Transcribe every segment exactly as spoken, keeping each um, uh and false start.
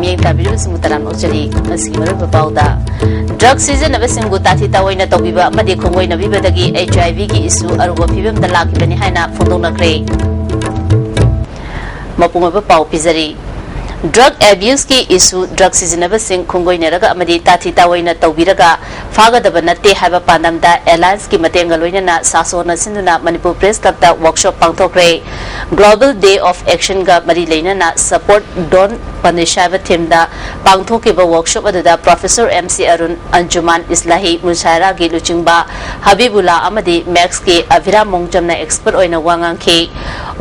ꯃꯤꯠꯌꯦꯡ ꯇꯥꯕꯤꯔꯤꯕꯁꯤꯡꯕꯨ ꯇꯔꯥꯝꯅ ꯑꯣꯛꯆꯔꯤ꯫ ꯉꯁꯤꯒꯤ ꯃꯔꯨꯑꯣꯏꯕ ꯄꯥꯎꯗ, ꯗ꯭ꯔꯒ ꯁꯤꯖꯤꯟꯅꯕꯁꯤꯡꯕꯨ ꯇꯥꯊꯤ ꯇꯥꯑꯣꯏꯅ ꯇꯧꯕꯤꯕ ꯑꯃꯗꯤ ꯈꯣꯡꯒꯣꯏꯅꯕꯤꯕꯗꯒꯤ H I V ꯒꯤ issue ꯑꯔꯨꯕ ꯐꯤꯕꯝꯗ ꯂꯥꯛꯈꯤꯕꯅꯤ ꯍꯥꯏꯅ ꯐꯣꯡꯗꯣꯛꯅꯈ꯭ꯔꯦ꯫ ꯃꯄꯨꯡ ꯑꯣꯏꯕ ꯄꯥꯎ ꯄꯤꯖꯔꯤ꯫ ꯗ꯭ꯔꯒ ꯑꯦꯕ꯭ꯌꯨꯁꯀꯤ issue, ꯗ꯭ꯔꯒ ꯁꯤꯖꯤꯟꯅꯕꯁꯤꯡ ꯈꯣꯡꯒꯣꯏꯅꯔꯒ ꯑꯃꯗꯤ ꯇꯥꯊꯤ ꯇꯥꯑꯣꯏꯅ ꯇꯧꯕꯤꯔꯒ ꯐꯥꯒꯗꯕ ꯅꯠꯇꯦ ꯍꯥꯏꯕ ꯄꯥꯟꯗꯝꯗ Alliance ꯀꯤ ꯃꯇꯦꯡꯒ ꯂꯣꯏꯅꯅ ꯁꯥꯁꯣꯅ ꯁꯤꯟꯗꯨꯅ ꯃꯅꯤꯄꯨꯔ Press Club ꯇ workshop ꯄꯥꯡꯊꯣꯛꯈ꯭ꯔꯦ꯫ Global Day of Action ꯒ ꯃꯔꯤ ꯂꯩꯅꯅ Support, Don't Punish ꯍꯥꯏꯕ theme ꯗ ꯄꯥꯡꯊꯣꯛꯈꯤꯕ workshop ꯑꯗꯨꯗ Professor M C ꯑꯔꯨꯟ, ꯑꯟꯖꯨꯃꯥꯟ ꯏꯁꯂꯥꯍꯤ ꯃꯨꯁꯥꯏꯔꯥꯒꯤ ꯂꯨꯆꯤꯡꯕ ꯍꯕꯤꯕꯨꯜꯂꯥ ꯑꯃꯗꯤ ꯃꯦꯛꯁꯀꯤ ꯑꯚꯤꯔꯥꯝ ꯃꯣꯡꯖꯝꯅ expert ꯑꯣꯏꯅ ꯋꯥ ꯉꯥꯡꯈꯤ꯫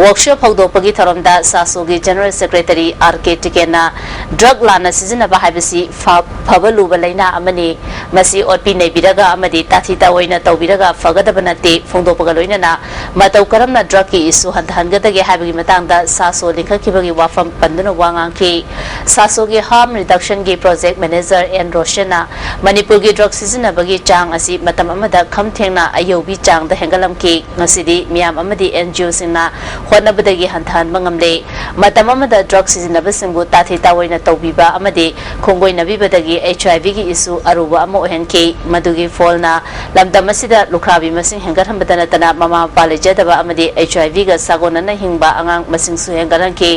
Workshop ꯍꯧꯗꯣꯛꯄꯒꯤ ꯊꯧꯔꯝꯗ ꯁꯥꯁꯣꯒꯤ General Secretary R K ꯇꯤꯀꯦꯟꯅ ꯗ꯭ꯔꯒ ꯂꯥꯟꯅ ꯁꯤꯖꯤꯟꯅꯕ ꯍꯥꯏꯕꯁꯤ ꯐ-, ꯐꯕ ꯂꯨꯕ ꯂꯩꯅꯥ ꯑꯃꯅꯤ꯫ ꯃꯁꯤ ꯑꯣꯠꯄꯤ ꯅꯩꯕꯤꯔꯒ ꯑꯃꯗꯤ ꯇꯥꯊꯤ ꯇꯥꯑꯣꯏꯅ ꯇꯧꯕꯤꯔꯒ ꯐꯒꯗꯕ ꯅꯠꯇꯦ꯫ ꯐꯣꯡꯗꯣꯛꯄꯒ ꯂꯣꯏꯅꯅ ꯃꯇꯧ ꯀꯔꯝꯅ ꯗ꯭ꯔꯒꯀꯤ issue ꯍꯟꯊꯍꯟꯒꯗꯒꯦ ꯍꯥꯏꯕꯒꯤ ꯃꯇꯥꯡꯗ ꯁꯥꯁꯣ ꯂꯤꯡꯈꯠꯈꯤꯕꯒꯤ ꯋꯥꯐꯝ ꯄꯟꯗꯨꯅ ꯋꯥ ꯉꯥꯡꯈꯤ꯫ ꯁꯥꯁꯣꯒꯤ harm reduction ꯒꯤ project manager N ꯔꯣꯁꯟꯅ ꯃꯅꯤꯄꯨꯔꯒꯤ ꯗ꯭ꯔꯒ ꯁꯤꯖꯤꯟꯅꯕꯒꯤ ꯆꯥꯡ ꯑꯁꯤ ꯃꯇꯝ ꯑꯃꯗ ꯈꯝ ꯊꯦꯡꯅ ꯑꯌꯧꯕꯤ ꯆꯥꯡꯗ ꯍꯦꯟꯒꯠꯂꯝꯈꯤ꯫ ꯉꯁꯤꯗꯤ ꯃꯤꯌꯥꯝ ꯑꯃꯗꯤ N G O ꯁꯤꯡꯅ ꯍꯣꯠꯅꯕꯗꯒꯤ ꯍꯟꯊꯍꯟꯕ ꯉꯝꯂꯦ꯫ ꯃꯇꯝ ꯑꯃꯗ ꯗ꯭ꯔꯒ ꯁꯤꯖꯤꯟꯅꯕꯁꯤꯡꯕꯨ ꯇꯥꯊꯤ ꯇꯥꯑꯣꯏꯅ ꯇꯧꯕꯤꯕ ꯑꯃꯗꯤ ꯈꯣꯡꯒꯣꯏꯅꯕꯤꯕꯗꯒꯤ H I V ꯒꯤ issue ꯑꯔꯨꯕ ꯑꯃ ꯑꯣꯏꯍꯟꯈꯤ꯫ ꯃꯗꯨꯒꯤ ꯐꯣꯜꯅ ꯂꯝꯗꯝ ꯑꯁꯤꯗ ꯂꯨꯈ꯭ꯔꯥꯕꯤ ꯃꯁꯤꯡ ꯍꯦꯟꯒꯠꯍꯟꯕꯗ ꯅꯠꯇꯅ ꯃꯃꯥ ꯃꯄꯥ ꯂꯩꯖꯗꯕ ꯑꯃꯗꯤ H I V ꯒ ꯁꯥꯒꯣꯟꯅꯅ ꯍꯤꯡꯕ ꯑꯉꯥꯡ ꯃꯁꯤꯡꯁꯨ ꯍꯦꯟꯒꯠꯍꯟꯈꯤ꯫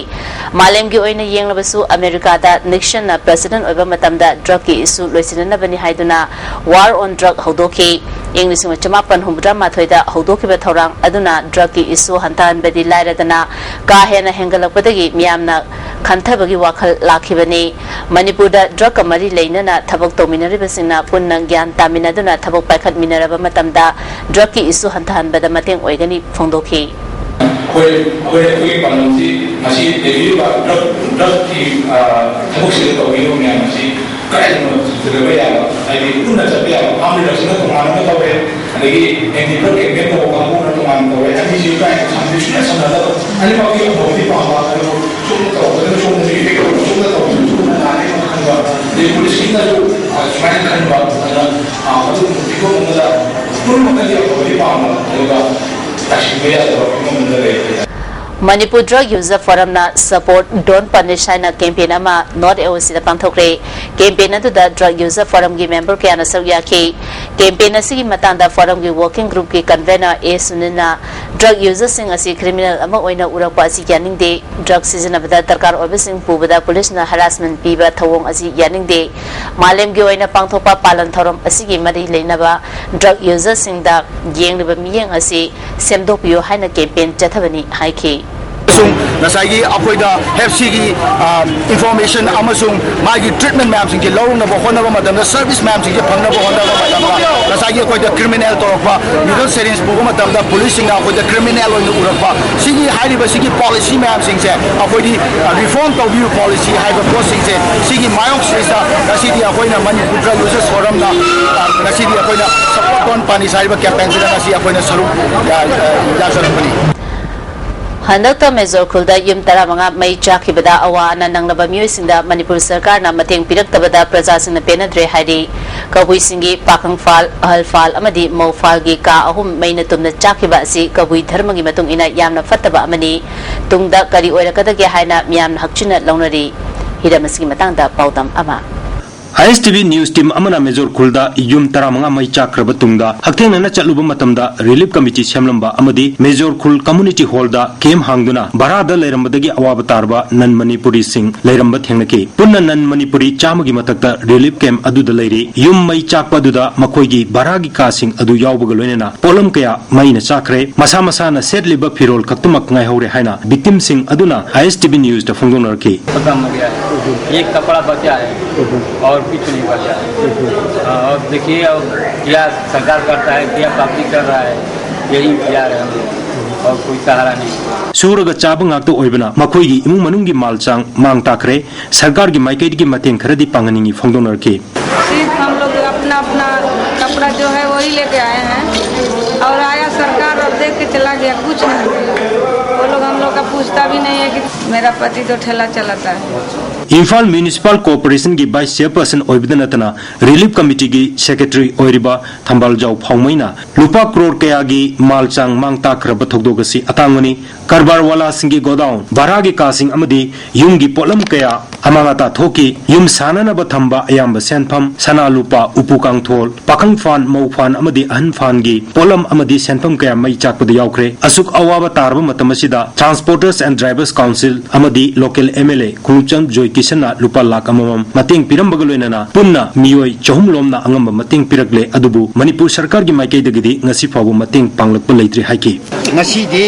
ꯃꯥꯂꯦꯝꯒꯤ ꯑꯣꯏꯅ ꯌꯦꯡꯂꯕꯁꯨ ꯑꯃꯦꯔꯤꯀꯥꯗ ꯅꯤꯛꯁꯟꯅ president ꯑꯣꯏꯕ ꯃꯇꯝꯗ ꯗ꯭ꯔꯒꯀꯤ issue ꯂꯣꯏꯁꯤꯟꯅꯅꯕꯅꯤ ꯍꯥꯏꯗꯨꯅ War on Drug ꯍꯧꯗꯣꯛꯈꯤ꯫ ꯏꯪ ꯂꯤꯁꯤꯡ ꯑꯃ ꯆꯃꯥꯄꯟ ꯍꯨꯝꯐꯨꯇꯔꯥ ꯃꯥꯊꯣꯏꯗ ꯍꯧꯗꯣꯛꯈꯤꯕ ꯊꯧꯔꯥꯡ ꯑꯗꯨꯅ ꯗ꯭ꯔꯒꯀꯤ issue ꯍꯟꯊꯍꯟꯕꯗꯤ ꯂꯥꯏꯔꯗꯅ ꯀꯥ ꯍꯦꯟꯅ ꯍꯦꯟꯒꯠꯂꯛꯄꯗꯒꯤ ꯃꯤꯌꯥꯝꯅ ꯈꯟꯊꯕꯒꯤ ꯋꯥꯈꯜ ꯂꯥꯛꯈꯤꯕꯅꯤ꯫ ꯃꯅꯤꯄꯨꯔꯗ ꯗ꯭ꯔꯒꯀ ꯃꯔꯤ ꯂꯩꯅꯅ ꯊꯕꯛ ꯇꯧꯃꯤꯟꯅꯔꯤꯕꯁꯤꯡꯅ ꯄꯨꯟꯅ ꯒ꯭ꯌꯥꯟ ꯇꯥꯃꯤꯟꯅꯗꯨꯅ ꯊꯕꯛ ꯄꯥꯏꯈꯠꯃꯤꯟꯅꯔꯕ ꯃꯇꯝꯗ ꯗ꯭ꯔꯒꯀꯤ issue ꯍꯟꯊꯍꯟꯕꯗ ꯃꯇꯦꯡ ꯑꯣꯏꯒꯅꯤ ꯐꯣꯡꯗꯣꯛꯈꯤ꯫ ꯑꯩꯈꯣꯏ, ꯑꯩꯈꯣꯏ, ꯑꯩꯈꯣꯏꯒꯤ ꯄꯥꯟꯗꯝꯁꯤ ꯉꯁꯤ ꯂꯩꯕꯤꯔꯤꯕ ꯗ꯭ꯔꯒ, ꯗ꯭ꯔꯒꯀꯤ, ꯑ, ꯊꯕꯛꯁꯤꯗ ꯇꯧꯕꯤꯔꯤꯕ ꯃꯌꯥꯝ ꯑꯁꯤ ꯀꯗꯥꯏꯗꯅꯣ ꯊꯤꯖꯤꯜꯂꯕ ꯌꯥꯕ, ꯍꯥꯏꯗꯤ ꯄꯨꯟꯅ ꯆꯠꯄ ꯌꯥꯕ, ꯐꯥꯝ ꯂꯤꯗꯔꯁꯤꯅ ꯇꯣꯉꯥꯟꯅ ꯑꯃ ꯇꯧꯔꯦ, ꯑꯗꯒꯤ ꯑꯦꯟꯇꯤ ꯗ꯭ꯔꯒ ꯀꯦꯝꯄꯦꯟ ꯇꯧꯕ ꯀꯥꯡꯕꯨꯅ ꯇꯣꯉꯥꯟꯅ ꯇꯧꯔꯦ, ꯑꯅꯤꯁꯤ ꯀꯗꯥꯏꯗ ꯁꯝꯅ ꯁꯨꯡꯌꯥ ꯁꯝꯅꯗꯕ, ꯑꯅꯤꯃꯛꯀꯤ ꯑꯐꯕꯗꯤ ꯄꯥꯝꯕ, ꯑꯗꯨꯕꯨ ꯁꯣꯝꯗ ꯇꯧꯔꯛꯄꯗꯨꯅ ꯁꯣꯝꯗꯁꯨ ꯏꯐꯦꯛ ꯇꯧꯕ, ꯁꯣꯝꯗ ꯇꯧꯔꯛꯄꯗꯨꯅ ꯁꯣꯝꯗ ꯅꯥꯅꯦꯅ ꯈꯟꯕ, ꯑꯗꯩ ꯄꯨꯂꯤꯁꯀꯤꯅꯁꯨ, ꯑ, ꯁꯨꯃꯥꯏꯅ ꯈꯟꯕ, ꯑꯗꯨꯅ, ꯑ, ꯑꯗꯨꯒꯨꯝꯕ ꯐꯤꯕꯝ ꯑꯃꯗ ꯄꯨꯝꯅꯃꯛꯅꯗꯤ ꯑꯐꯕꯗꯤ ꯄꯥꯝꯕ, ꯑꯗꯨꯒ ꯇꯥꯏꯁꯤꯟꯕ ꯌꯥꯗꯕ ꯐꯤꯕꯝ ꯑꯃꯗ ꯂꯩ ꯍꯥꯏꯇꯥꯔꯦ꯫ ꯃꯅꯤꯄꯨꯔ ꯗ꯭ꯔꯒ ꯌꯨꯖꯔ ꯐꯣꯔꯝꯅ ꯁꯄꯣꯔꯠ ꯗꯣꯟ ꯄꯅꯤꯁ ꯍꯥꯏꯅ ꯀꯦꯝꯄꯦꯟ ꯑꯃ ꯅꯣꯔꯠ ꯑꯦ ꯑꯣ ꯁꯤꯗ ꯄꯥꯡꯊꯣꯛꯈ꯭ꯔꯦ꯫ ꯀꯦꯝꯄꯦꯟ ꯑꯗꯨꯗ ꯗ꯭ꯔꯒ ꯌꯨꯖꯔ ꯐꯣꯔꯝꯒꯤ ꯃꯦꯝꯕꯔ ꯀꯌꯥꯅ ꯁꯔꯨꯛ ꯌꯥꯈꯤ꯫ ꯀꯦꯝꯄꯦꯟ ꯑꯁꯤꯒꯤ ꯃꯇꯥꯡꯗ ꯐꯣꯔꯝꯒꯤ ꯋꯥꯔꯀꯤꯡ ꯒ꯭ꯔꯨꯞꯀꯤ ꯀꯟꯚꯦꯅꯔ ꯑꯦ ꯁꯨꯅꯤꯜꯅ ꯗ꯭ꯔꯒ ꯌꯨꯖꯔꯁꯤꯡ ꯑꯁꯤ ꯀ꯭ꯔꯤꯃꯤꯅꯦꯜ ꯑꯃ ꯑꯣꯏꯅ ꯎꯔꯛꯄ ꯑꯁꯤ ꯌꯥꯅꯤꯡꯗꯦ, ꯗ꯭ꯔꯒ ꯁꯤꯖꯤꯟꯅꯕꯗ ꯗꯔꯀꯥꯔ ꯑꯣꯏꯕꯁꯤꯡ ꯄꯨꯕꯗ ꯄꯨꯂꯤꯁꯅ ꯍꯔꯥꯁꯃꯦꯟ ꯄꯤꯕ ꯊꯧꯑꯣꯡ ꯑꯁꯤ ꯌꯥꯅꯤꯡꯗꯦ꯫ ꯃꯥꯂꯦꯝꯒꯤ ꯑꯣꯏꯅ ꯄꯥꯡꯊꯣꯛꯄ ꯄꯥꯂꯟ ꯊꯧꯔꯝ ꯑꯁꯤꯒꯤ ꯃꯔꯤ ꯂꯩꯅꯕ ꯗ꯭ꯔꯒ ꯌꯨꯖꯔꯁꯤꯡꯗ ꯌꯦꯡꯂꯤꯕ ꯃꯤꯠꯌꯦꯡ ꯑꯁꯤ ꯁꯦꯝꯗꯣꯛꯄꯤꯌꯨ ꯍꯥꯏꯅ ꯀꯦꯝꯄꯦꯟ ꯆꯠꯊꯕꯅꯤ ꯍꯥꯏꯈꯤ꯫ ꯑꯃꯁꯨꯡ ꯉꯁꯥꯏꯒꯤ ꯑꯩꯈꯣꯏꯗ ꯍꯦꯞ ꯁꯤꯒꯤ ꯏꯟꯐꯣꯔꯃꯦꯁꯟ ꯑꯃꯁꯨꯡ ꯃꯥꯒꯤ ꯇ꯭ꯔꯤꯠꯃꯦꯟ ꯃꯌꯥꯝꯁꯤꯡꯁꯦ ꯂꯧꯅꯕ ꯍꯣꯠꯅꯕ ꯃꯇꯝꯗ, ꯁꯔꯚꯤꯁ ꯃꯌꯥꯝꯁꯤꯡꯁꯦ ꯐꯪꯅꯕ ꯍꯣꯠꯅꯕ ꯃꯇꯝꯗ, ꯉꯁꯥꯏꯒꯤ ꯑꯩꯈꯣꯏꯗ ꯀ꯭ꯔꯤꯃꯤꯅꯦꯜ ꯇꯧꯔꯛꯄ, ꯅꯤꯗꯜ ꯁꯦꯔꯤꯟꯁ ꯄꯨꯕ ꯃꯇꯝꯗ ꯄꯨꯂꯤꯁꯁꯤꯡꯅ ꯑꯩꯈꯣꯏꯗ ꯀ꯭ꯔꯤꯃꯤꯅꯦꯜ ꯑꯣꯏꯅ ꯎꯔꯛꯄ, ꯁꯤꯒꯤ ꯍꯥꯏꯔꯤꯕ ꯁꯤꯒꯤ ꯄꯣꯂꯤꯁꯤ ꯃꯌꯥꯝꯁꯤꯡꯁꯦ ꯑꯩꯈꯣꯏꯗꯤ ꯔꯤꯐꯣꯔꯝ ꯇꯧꯕꯤꯌꯨ ꯄꯣꯂꯤꯁꯤ ꯍꯥꯏꯕ ꯄꯣꯠꯁꯤꯡꯁꯦ, ꯁꯤꯒꯤ ꯃꯥꯌꯣꯛꯁꯤꯗ ꯉꯁꯤꯗꯤ ꯑꯩꯈꯣꯏꯅ ꯃꯅꯤꯄꯨꯔ ꯗ꯭ꯔꯒ ꯌꯨꯖꯔꯁ ꯐꯣꯔꯝꯅ, ꯑ, ꯉꯁꯤꯗꯤ ꯑꯩꯈꯣꯏꯅ ꯁꯄꯣꯔꯠ ꯗꯣꯟ ꯄꯥꯅꯤꯁ ꯍꯥꯏꯔꯤꯕ ꯀꯦꯝꯄꯦꯟꯁꯤꯗ ꯉꯁꯤ ꯑꯩꯈꯣꯏꯅ ꯁꯔꯨꯛ, ꯑ, ꯑ, ꯌꯥꯖꯔꯛꯄꯅꯤ꯫ ꯍꯟꯗꯛꯇ ꯃꯦꯖꯣꯔ ꯈꯨꯜꯗ ꯌꯨꯝ ꯇꯔꯥꯃꯉꯥ ꯃꯩ ꯆꯥꯛꯈꯤꯕꯗ ꯑꯋꯥ ꯑꯅꯥ ꯅꯪꯂꯕ ꯃꯤꯑꯣꯏꯁꯤꯡꯗ ꯃꯅꯤꯄꯨꯔ ꯁꯔꯀꯥꯔꯅ ꯃꯇꯦꯡ ꯄꯤꯔꯛꯇꯕꯗ ꯄ꯭ꯔꯖꯥꯁꯤꯡꯅ ꯄꯦꯟꯅꯗ꯭ꯔꯦ ꯍꯥꯏꯔꯤ꯫ ꯀꯕꯨꯏꯁꯤꯡꯒꯤ ꯄꯥꯈꯪꯐꯥꯜ, ꯑꯍꯜꯐꯥꯜ ꯑꯃꯗꯤ ꯃꯧꯐꯥꯜꯒꯤ ꯀꯥ ꯑꯍꯨꯝ ꯃꯩꯅ ꯇꯨꯝꯅ ꯆꯥꯛꯈꯤꯕ ꯑꯁꯤ ꯀꯕꯨꯏ ꯙꯔꯃꯒꯤ ꯃꯇꯨꯡ ꯏꯟꯅ ꯌꯥꯝꯅ ꯐꯠꯇꯕ ꯑꯃꯅꯤ꯫ ꯇꯨꯡꯗ ꯀꯔꯤ ꯑꯣꯏꯔꯛꯀꯗꯒꯦ ꯍꯥꯏꯅ ꯃꯤꯌꯥꯝꯅ ꯍꯛꯆꯤꯟꯅ ꯂꯧꯅꯔꯤ꯫ ꯍꯤꯔꯝ ꯑꯁꯤꯒꯤ ꯃꯇꯥꯡꯗ ꯄꯥꯎꯗꯝ ꯑꯃ꯫ ꯑꯥꯏ ꯑꯦꯁ ꯇꯤ ꯚꯤ ꯅ꯭ꯌꯨꯁ ꯇꯤꯝ ꯑꯃꯅ ꯃꯦꯖꯣꯔ ꯈꯨꯜꯗ ꯌꯨꯝ ꯇꯔꯥꯃꯉꯥ ꯃꯩ ꯆꯥꯛꯈ꯭ꯔꯕ ꯇꯨꯡꯗ ꯍꯛꯊꯦꯡꯅꯅ ꯆꯠꯂꯨꯕ ꯃꯇꯝꯗ ꯔꯤꯂꯤꯐ ꯀꯃꯤꯇꯤ ꯁꯦꯝꯂꯝꯕ ꯑꯃꯗꯤ ꯃꯦꯖꯣꯔ ꯈꯨꯜ ꯀꯝꯃꯨꯅꯤꯇꯤ ꯍꯣꯜꯗ ꯀꯦꯝ ꯍꯥꯡꯗꯨꯅ ꯚꯔꯥꯗ ꯂꯩꯔꯝꯕꯗꯒꯤ ꯑꯋꯥꯕ ꯇꯥꯔꯕ ꯅꯟ ꯃꯅꯤꯄꯨꯔꯤꯁꯤꯡ ꯂꯩꯔꯝꯕ ꯊꯦꯡꯅꯈꯤ꯫ ꯄꯨꯟꯅ ꯅꯟ ꯃꯅꯤꯄꯨꯔꯤ ꯆꯥꯝꯃꯒꯤ ꯃꯊꯛꯇ ꯔꯤꯂꯤꯐ ꯀꯦꯝ ꯑꯗꯨꯗ ꯂꯩꯔꯤ꯫ ꯌꯨꯝ ꯃꯩ ꯆꯥꯛꯄ ꯑꯗꯨꯗ ꯃꯈꯣꯏꯒꯤ ꯚꯔꯥꯒꯤ ꯀꯥꯁꯤꯡ ꯑꯗꯨ ꯌꯥꯎꯕꯒ ꯂꯣꯏꯅꯅ ꯄꯣꯠꯂꯝ ꯀꯌꯥ ꯃꯩꯅ ꯆꯥꯛꯈ꯭ꯔꯦ꯫ ꯃꯁꯥ ꯃꯁꯥꯅ ꯁꯦꯠꯂꯤꯕ ꯐꯤꯔꯣꯜ ꯈꯛꯇꯃꯛ ꯉꯥꯏꯍꯧꯔꯦ ꯍꯥꯏꯅ ꯚꯤꯛꯇꯤꯝꯁꯤꯡ ꯑꯗꯨꯅ ꯑꯥꯏ ꯑꯦꯁ ꯇꯤ ꯚꯤ ꯅ꯭ꯌꯨꯁꯇ ꯐꯣꯡꯗꯣꯛꯅꯔꯛꯈꯤ꯫ खत्म हो गया है। एक कपड़ा बचा है और कुछ नहीं बचा है। हाँ, और देखिए, अब क्या सरकार करता है, क्या पब्लिक कर रहा है, यही इंतजार है हम लोग, और कोई सहारा नहीं। ꯁꯨꯔꯒ ꯆꯥꯕ ꯉꯥꯛꯇ ꯑꯣꯏꯕꯅ ꯃꯈꯣꯏꯒꯤ ꯏꯃꯨꯡ ꯃꯅꯨꯡꯒꯤ ꯃꯥꯜ ꯆꯥꯡ ꯃꯥꯡ ꯇꯥꯛꯈ꯭ꯔꯦ꯫ ꯁꯔꯀꯥꯔꯒꯤ ꯃꯥꯏꯀꯩꯗꯒꯤ ꯃꯇꯦꯡ ꯈꯔꯗꯤ ꯄꯥꯡꯍꯟꯅꯤꯡꯏ ꯐꯣꯡꯗꯣꯛꯅꯔꯛꯈꯤ꯫ सिर्फ हम लोग अपना अपना कपड़ा जो है वही लेके आए हैं और आया सरकार और देख के चला गया, कुछ नहीं। वो लोग हम लोग का पूछता भी नहीं है कि मेरा पति तो ठेला चलाता है। ꯏꯝꯐꯥꯜ ꯃ꯭ꯌꯨꯅꯤꯁꯤꯄꯥꯜ ꯀꯣꯔꯄꯣꯔꯦꯁꯟꯒꯤ ꯚꯥꯏꯁ ꯆꯦꯌꯔꯄꯔꯁꯟ ꯑꯣꯏꯕꯗ ꯅꯠꯇꯅ ꯔꯤꯂꯤꯐ ꯀꯃꯤꯇꯤꯒꯤ ꯁꯦꯀ꯭ꯔꯦꯇꯔꯤ ꯑꯣꯏꯔꯤꯕ ꯊꯝꯕꯥꯜꯖꯥꯎ ꯐꯥꯎꯃꯩꯅ ꯂꯨꯄꯥ ꯀ꯭ꯔꯣꯔ ꯀꯌꯥꯒꯤ ꯃꯥꯜ ꯆꯥꯡ ꯃꯥꯡ ꯇꯥꯛꯈ꯭ꯔꯕ ꯊꯧꯗꯣꯛ ꯑꯁꯤ ꯑꯇꯥꯡꯕꯅꯤ꯫ ꯀꯔꯕꯥꯔ ꯋꯥꯂꯥꯁꯤꯡꯒꯤ ꯒꯣꯗꯥꯎꯟ, ꯚꯔꯥꯒꯤ ꯀꯥꯁꯤꯡ ꯑꯃꯗꯤ ꯌꯨꯝꯒꯤ ꯄꯣꯠꯂꯝ ꯀꯌꯥ ꯑꯃꯥꯡ ꯑꯇꯥ ꯊꯣꯛꯈꯤ꯫ ꯌꯨꯝ ꯁꯥꯅꯅꯕ ꯊꯝꯕ ꯑꯌꯥꯝꯕ ꯁꯦꯟꯐꯝ, ꯁꯅꯥ ꯂꯨꯄꯥ, ꯎꯄꯨ ꯀꯥꯡꯊꯣꯜ, ꯄꯥꯈꯪ ꯐꯥꯟ, ꯃꯧ ꯐꯥꯟ ꯑꯃꯗꯤ ꯑꯍꯟ ꯐꯥꯟꯒꯤ ꯄꯣꯠꯂꯝ ꯑꯃꯗꯤ ꯁꯦꯟꯐꯝ ꯀꯌꯥ ꯃꯩ ꯆꯥꯛꯄꯗ ꯌꯥꯎꯈ꯭ꯔꯦ꯫ ꯑꯁꯨꯛ ꯑꯋꯥꯕ ꯇꯥꯔꯕ ꯃꯇꯝ ꯑꯁꯤꯗ Transporters and Drivers Council ꯑꯃꯗꯤ local M L A ꯈꯣꯡꯎꯞꯆꯝ ꯖꯣꯏ ꯀꯤꯁꯟꯅ ꯂꯨꯄꯥ ꯂꯥꯈ ꯑꯃꯃꯝ ꯃꯇꯦꯡ ꯄꯤꯔꯝꯕꯒ ꯂꯣꯏꯅꯅ ꯄꯨꯟꯅ ꯃꯤꯑꯣꯏ ꯆꯍꯨꯝ ꯂꯣꯝꯅ ꯑꯉꯝꯕ ꯃꯇꯦꯡ ꯄꯤꯔꯛꯂꯦ꯫ ꯑꯗꯨꯕꯨ ꯃꯅꯤꯄꯨꯔ ꯁꯔꯀꯥꯔꯒꯤ ꯃꯥꯏꯀꯩꯗꯒꯤꯗꯤ ꯉꯁꯤ ꯐꯥꯎꯕ ꯃꯇꯦꯡ ꯄꯥꯡꯂꯛꯄ ꯂꯩꯇ꯭ꯔꯤ ꯍꯥꯏꯈꯤ꯫ ꯉꯁꯤꯗꯤ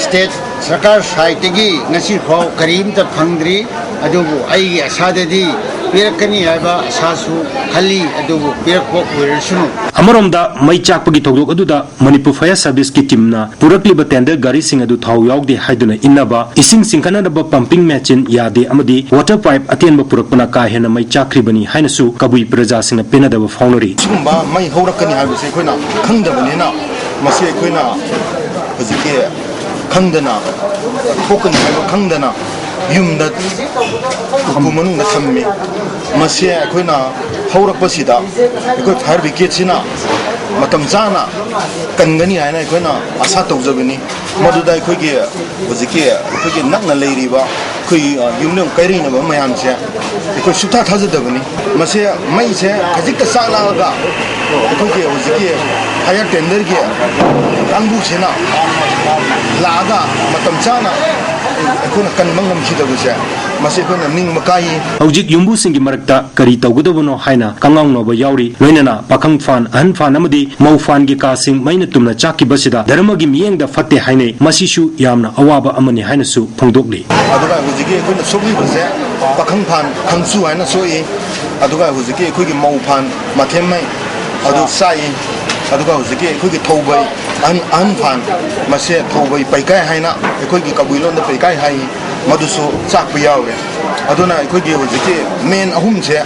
ꯁ꯭ꯇꯦꯠ ꯁꯔꯀꯥꯔ ꯁꯥꯏꯠꯇꯒꯤ ꯉꯁꯤ ꯐꯥꯎ ꯀꯔꯤꯝꯇ ꯐꯪꯗ꯭ꯔꯤ꯫ ꯑꯗꯨꯕꯨ ꯑꯩꯒꯤ ꯑꯁꯥꯗꯗꯤ ꯄꯤꯔꯛꯀꯅꯤ ꯍꯥꯏꯕ ꯑꯁꯥꯁꯨ ꯈꯜꯂꯤ, ꯑꯗꯨꯕꯨ ꯄꯤꯔꯛꯄ ꯑꯣꯏꯔꯁꯅꯨ꯫ ꯑꯃꯔꯣꯝꯗ ꯃꯩ ꯆꯥꯛꯄꯒꯤ ꯊꯧꯗꯣꯛ ꯑꯗꯨꯗ ꯃꯅꯤꯄꯨꯔ ꯐꯥꯌꯔ ꯁꯔꯚꯤꯁꯀꯤ ꯇꯤꯝꯅ ꯄꯨꯔꯛꯂꯤꯕ ꯇꯦꯟꯗꯔ ꯒꯥꯔꯤꯁꯤꯡ ꯑꯗꯨ ꯊꯥꯎ ꯌꯥꯎꯗꯦ ꯍꯥꯏꯗꯨꯅ ꯏꯟꯅꯕ, ꯏꯁꯤꯡ ꯆꯤꯡꯈꯠꯅꯅꯕ ꯄꯝꯄꯤꯡ ꯃꯦꯆꯤꯟ ꯌꯥꯗꯦ ꯑꯃꯗꯤ ꯋꯥꯇꯔ ꯄꯥꯏꯞ ꯑꯇꯦꯟꯕ ꯄꯨꯔꯛꯄꯅ ꯀꯥ ꯍꯦꯟꯅ ꯃꯩ ꯆꯥꯛꯈ꯭ꯔꯤꯕꯅꯤ ꯍꯥꯏꯅꯁꯨ ꯀꯕꯨꯏ ꯄ꯭ꯔꯖꯥꯁꯤꯡꯅ ꯄꯦꯟꯅꯗꯕ ꯐꯥꯎꯅꯔꯤ꯫ ꯁꯤꯒꯨꯝꯕ ꯃꯩ ꯍꯧꯔꯛꯀꯅꯤ ꯍꯥꯏꯕꯁꯦ ꯑꯩꯈꯣꯏꯅ ꯈꯪꯗꯕꯅꯤꯅ, ꯃꯁꯤ ꯑꯩꯈꯣꯏꯅ ꯍꯧꯖꯤꯛꯀꯤ ꯈꯪꯗꯅ, ꯊꯣꯛꯀꯅꯤ ꯍꯥꯏꯕ ꯈꯪꯗꯅ ꯌꯨꯝꯗ ꯎꯄꯨ ꯃꯅꯨꯡꯗ ꯊꯝꯃꯤ꯫ ꯃꯁꯤ ꯑꯩꯈꯣꯏꯅ ꯍꯧꯔꯛꯄꯁꯤꯗ ꯑꯩꯈꯣꯏ ꯐꯥꯌꯔ ꯕ꯭ꯔꯤꯒꯦꯗꯁꯤꯅ ꯃꯇꯝ ꯆꯥꯅ ꯀꯟꯒꯅꯤ ꯍꯥꯏꯅ ꯑꯩꯈꯣꯏꯅ ꯑꯁꯥ ꯇꯧꯖꯕꯅꯤ꯫ ꯃꯗꯨꯗ ꯑꯩꯈꯣꯏꯒꯤ ꯍꯧꯖꯤꯛꯀꯤ ꯑꯩꯈꯣꯏꯒꯤ ꯅꯛꯅ ꯂꯩꯔꯤꯕ ꯑꯩꯈꯣꯏ, ꯑ, ꯌꯨꯝꯂꯣꯟ ꯀꯩꯔꯣꯏꯅꯕ ꯃꯌꯥꯝꯁꯦ ꯑꯩꯈꯣꯏ ꯁꯨꯛꯊꯥ ꯊꯥꯖꯗꯕꯅꯤ꯫ ꯃꯁꯤ ꯃꯩꯁꯦ ꯈꯖꯤꯛꯇ ꯆꯥꯛꯂꯛꯑꯒ ꯑꯩꯈꯣꯏꯒꯤ ꯍꯧꯖꯤꯛꯀꯤ ꯐꯥꯌꯔ ꯇꯦꯟꯗꯔꯒꯤ ꯀꯥꯡꯕꯨꯁꯤꯅ ꯂꯥꯛꯑꯒ ꯃꯇꯝ ꯆꯥꯅ ꯑꯩꯈꯣꯏꯅ ꯀꯟꯕ ꯉꯝꯈꯤꯗꯕꯁꯦ, ꯃꯁꯤ ꯑꯩꯈꯣꯏꯅ ꯅꯤꯡꯕ ꯀꯥꯏꯌꯦ꯫ ꯍꯧꯖꯤꯛ ꯌꯨꯝꯕꯨꯁꯤꯡꯒꯤ ꯃꯔꯛꯇ ꯀꯔꯤ ꯇꯧꯒꯗꯕꯅꯣ ꯍꯥꯏꯅ ꯀꯉꯥꯎꯅꯕ ꯌꯥꯎꯔꯤ꯫ ꯂꯣꯏꯅꯅ ꯄꯥꯈꯪ ꯐꯥꯟ, ꯑꯍꯟ ꯐꯥꯟ ꯑꯃꯗꯤ ꯃꯧ ꯐꯥꯟꯒꯤ ꯀꯥꯁꯤꯡ ꯃꯩꯅ ꯇꯨꯝꯅ ꯆꯥꯛꯈꯤꯕꯁꯤꯗ ꯙꯔꯃꯒꯤ ꯃꯤꯠꯌꯦꯡꯗ ꯐꯠꯇꯦ ꯍꯥꯏꯅꯩ꯫ ꯃꯁꯤꯁꯨ ꯌꯥꯝꯅ ꯑꯋꯥꯕ ꯑꯃꯅꯤ ꯍꯥꯏꯅꯁꯨ ꯐꯣꯡꯗꯣꯛꯂꯤ꯫ ꯑꯗꯨꯒ ꯍꯧꯖꯤꯛꯀꯤ ꯑꯩꯈꯣꯏꯅ ꯁꯣꯛꯂꯤꯕꯁꯦ ꯄꯥꯈꯪ ꯐꯥꯟ ꯈꯪꯆꯨ ꯍꯥꯏꯅ ꯁꯣꯛꯏ, ꯑꯗꯨꯒ ꯍꯧꯖꯤꯛꯀꯤ ꯑꯩꯈꯣꯏꯒꯤ ꯃꯧ ꯐꯥꯟ ꯃꯊꯦꯝꯃꯩ ꯑꯗꯨ ꯆꯥꯛꯏ, ꯑꯗꯨꯒ ꯍꯧꯖꯤꯛꯀꯤ ꯑꯩꯈꯣꯏꯒꯤ ꯊꯧꯕꯩ ꯑꯍꯟ, ꯑꯍꯟ ꯐꯥꯟ, ꯃꯁꯦ ꯊꯧꯕꯩ ꯄꯩꯀꯥꯏ ꯍꯥꯏꯅ ꯑꯩꯈꯣꯏꯒꯤ ꯀꯕꯨꯏ ꯂꯣꯟꯗ ꯄꯩꯀꯥꯏ ꯍꯥꯏ꯫ ꯃꯗꯨꯁꯨ ꯆꯥꯛꯄ ꯌꯥꯎꯔꯦ꯫ ꯑꯗꯨꯅ ꯑꯩꯈꯣꯏꯒꯤ ꯍꯧꯖꯤꯛꯀꯤ ꯃꯦꯟ ꯑꯍꯨꯝꯁꯦ,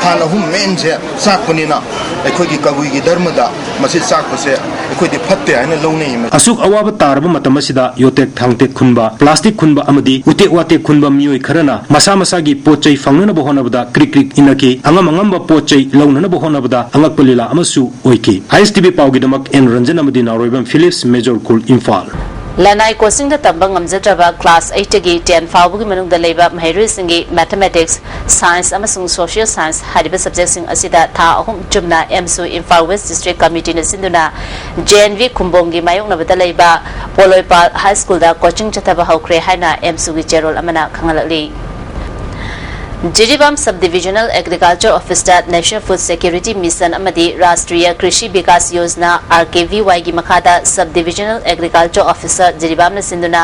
ꯊꯥꯟ ꯑꯍꯨꯝ ꯃꯦꯟꯁꯦ ꯆꯥꯛꯄꯅꯤꯅ, ꯑꯩꯈꯣꯏꯒꯤ ꯀꯕꯨꯏꯒꯤ ꯙꯔꯃꯗ ꯃꯁꯤ ꯆꯥꯛꯄꯁꯦ ꯑꯩꯈꯣꯏꯗꯤ ꯐꯠꯇꯦ ꯍꯥꯏꯅ ꯂꯧꯅꯩ꯫ ꯑꯁꯨꯛ ꯑꯋꯥꯕ ꯇꯥꯔꯕ ꯃꯇꯝ ꯑꯁꯤꯗ ꯌꯣꯇꯦꯛ ꯊꯥꯡꯇꯦꯛ ꯈꯨꯟꯕ, ꯄ꯭ꯂꯥꯁꯇꯤꯛ ꯈꯨꯟꯕ ꯑꯃꯗꯤ ꯎꯇꯦꯛ ꯋꯥꯇꯦꯛ ꯈꯨꯟꯕ ꯃꯤꯑꯣꯏ ꯈꯔꯅ ꯃꯁꯥ ꯃꯁꯥꯒꯤ ꯄꯣꯠ ꯆꯩ ꯐꯪꯅꯅꯕ ꯍꯣꯠꯅꯕꯗ ꯀ꯭ꯔꯤꯛ ꯀ꯭ꯔꯤꯛ ꯏꯟꯅꯈꯤ꯫ ꯑꯉꯝ ꯑꯉꯝꯕ ꯄꯣꯠ ꯆꯩ ꯂꯧꯅꯅꯕ ꯍꯣꯠꯅꯕꯗ ꯑꯉꯛꯄ ꯂꯤꯂꯥ ꯑꯃꯁꯨ ꯑꯣꯏꯈꯤ꯫ ꯑꯥꯏ ꯑꯦꯁ ꯇꯤ ꯚꯤ ꯄꯥꯎꯒꯤꯗꯃꯛ ꯑꯦꯟ ꯔꯟꯖꯟ ꯑꯃꯗꯤ ꯅꯥꯎꯔꯣꯏꯕꯝ ꯐꯤꯂꯤꯞꯁ, ꯃꯦꯖꯣꯔ ꯈꯨꯜ, ꯏꯝꯐꯥꯜ꯫ ꯂꯅꯥꯏ ꯀꯣꯆꯤꯡꯗ ꯇꯝꯕ ꯉꯝꯖꯗ꯭ꯔꯕ ꯀ꯭ꯂꯥꯁ ꯑꯩꯠꯇꯒꯤ ꯇꯦꯟ ꯐꯥꯎꯕꯒꯤ ꯃꯅꯨꯡꯗ ꯂꯩꯕ ꯃꯍꯩꯔꯣꯏꯁꯤꯡꯒꯤ ꯃꯦꯊꯃꯦꯇꯤꯛꯁ, ꯁꯥꯏꯟꯁ ꯑꯃꯁꯨꯡ ꯁꯣꯁꯤꯌꯦꯜ ꯁꯥꯏꯟꯁ ꯍꯥꯏꯔꯤꯕ ꯁꯕꯖꯦꯛꯁꯤꯡ ꯑꯁꯤꯗ ꯊꯥ ꯑꯍꯨꯝ ꯆꯨꯝꯅ ꯑꯦꯝꯁꯨ ꯏꯝꯐꯥꯜ ꯋꯦꯁ ꯗꯤꯁꯇ꯭ꯔꯤꯛ ꯀꯃꯤꯇꯤꯅ ꯁꯤꯟꯗꯨꯅ ꯖꯦ ꯑꯦꯟ ꯚꯤ ꯈꯨꯝꯕꯣꯡꯒꯤ ꯃꯥꯌꯣꯛꯅꯕꯗ ꯂꯩꯕ ꯄꯣꯂꯣꯏꯄꯥꯜ ꯍꯥꯏ ꯁ꯭ꯀꯨꯜꯗ ꯀꯣꯆꯤꯡ ꯆꯠꯊꯕ ꯍꯧꯈ꯭ꯔꯦ ꯍꯥꯏꯅ ꯑꯦꯝꯁꯨꯒꯤ ꯆꯦꯔꯣꯜ ꯑꯃꯅ ꯈꯪꯍꯜꯂꯛꯂꯤ꯫ ꯖꯤꯔꯤꯕꯥꯝ ꯁꯕ ꯗꯤꯕꯤꯖꯅꯦꯜ ꯑꯦꯒ꯭ꯔꯤꯀꯜꯆꯔ ꯑꯣꯐꯤꯁꯇ ꯅꯦꯁꯅꯦꯜ ꯐꯨꯗ ꯁꯦꯀ꯭ꯌꯨꯔꯤꯇꯤ ꯃꯤꯁꯟ ꯑꯃꯗꯤ ꯔꯥꯁꯇ꯭ꯔꯤꯌ ꯀ꯭ꯔꯤꯁꯤ Vikas Yojana, R K V ꯋꯥꯏꯒꯤ ꯃꯈꯥꯗ ꯁꯕ ꯗꯤꯕꯤꯖꯅꯦꯜ ꯑꯦꯒ꯭ꯔꯤꯀꯜꯆꯔ ꯑꯣꯐꯤꯁꯔ ꯖꯤꯔꯤꯕꯥꯝꯅ ꯁꯤꯟꯗꯨꯅ